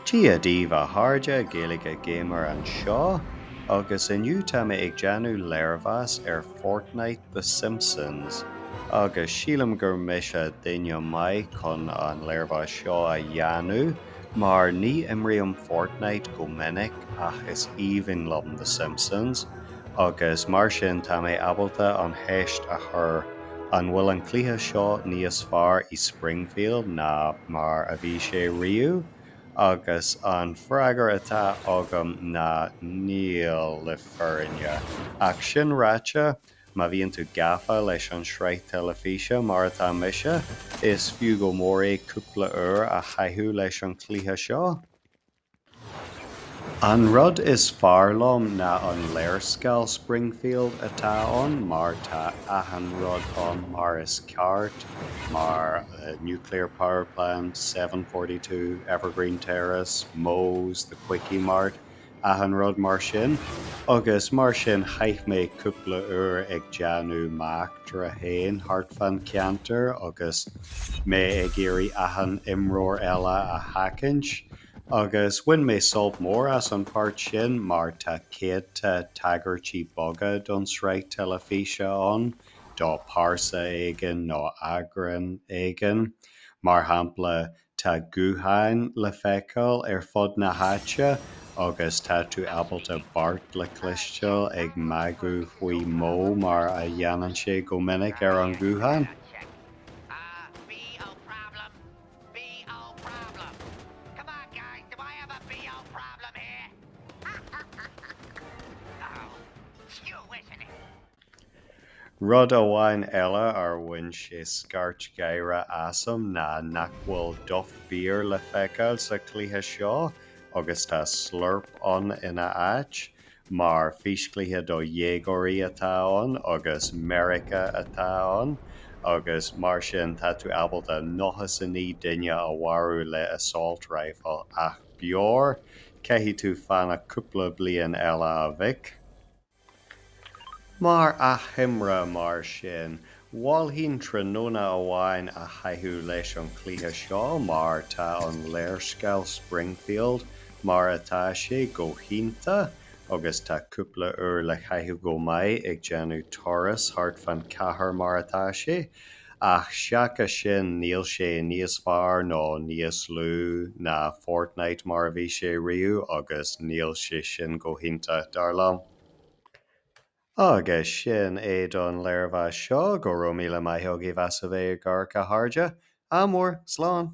Dia daoibh a chairde, Gaeilge Gamer anseo, agus inniu tá mé ag déanamh léirmheas ar Fortnite The Simpsons, agus sílim gur mise duine maith chun an léirmheas seo a dhéanamh mar ní imrím Fortnite go minic ach is aoibhinn liom The Simpsons agus mar sin tá mé ábalta an cheist a chur an bhfuil an cluiche seo níos fearr i Springfield ná mar a bhí sé riamh? Agus an freagra atá agam ná níl, le fírinne. Ach sin ráite, má bhíonn tú gafa leis an sraith teilifíse mar atá mise, is fiú go mór é cúpla uair a chaitheamh leis an chluiche seo. An rud is fearr liom ná an léarscáil Springfield atá ann mar tá achan rud ann mar is ceart, mar Nuclear Power Plant, 742 Evergreen Terrace, Moe's, The Quickie Mart, achan rud mar sin. Agus mar sin chaith mé cúpla uair ag déanamh m'eachtra féin thart fán cheantar agus mé ag iarraidh achan imreoir eile a sheachaint. Agus bhain mé sult mór as an pháirt sin mar tá céadta tagairtí beaga don sraith teilifíse ann, do pearsa éigin nó eagrán éigin. Mar shampla, tá gutháin le feiceáil ar fud na háite agus tá tú ábalta Bart le cloisteáil ag magadh faoi Moe mar a dhéanann sé go minic ar an ghuthán. BO problem. Come on, guys, do I have a BO problem here? oh, it's you, isn't it? Rud amháin eile ar bhain sé scairt gháire asam ná nach bhfuil Duff Beer le feiceáil sa chluiche seo agus tá Slurp ann ina áit. Mar físchluiche do dhéagóirí atá ann agus Meiriceá atá ann agus mar sin tá tú ábalta 99 duine a mharú le assault rifle ach beoir, caithfidh tú fanacht cúpla bliain eile a mhic. Mar achoimre mar sin, mholfainn tráthnóna amháin a chaitheamh leis an chluiche seo mar tá an léarscáil Springfield mar atá sé go hiontach agus tá cúpla uair le caitheamh go maith ag déanamh turas thart fán chathair mar atá sé ach seachas sin níl sé níos fearr nó níos lú ná Fortnite mar a bhí sé riamh agus níl sé sin go hiontach dar liom. Agus sin é don léirmheas seo, go raibh míle maith agaibh as a bheith ag amharc a chairde. Ádh mór, slán!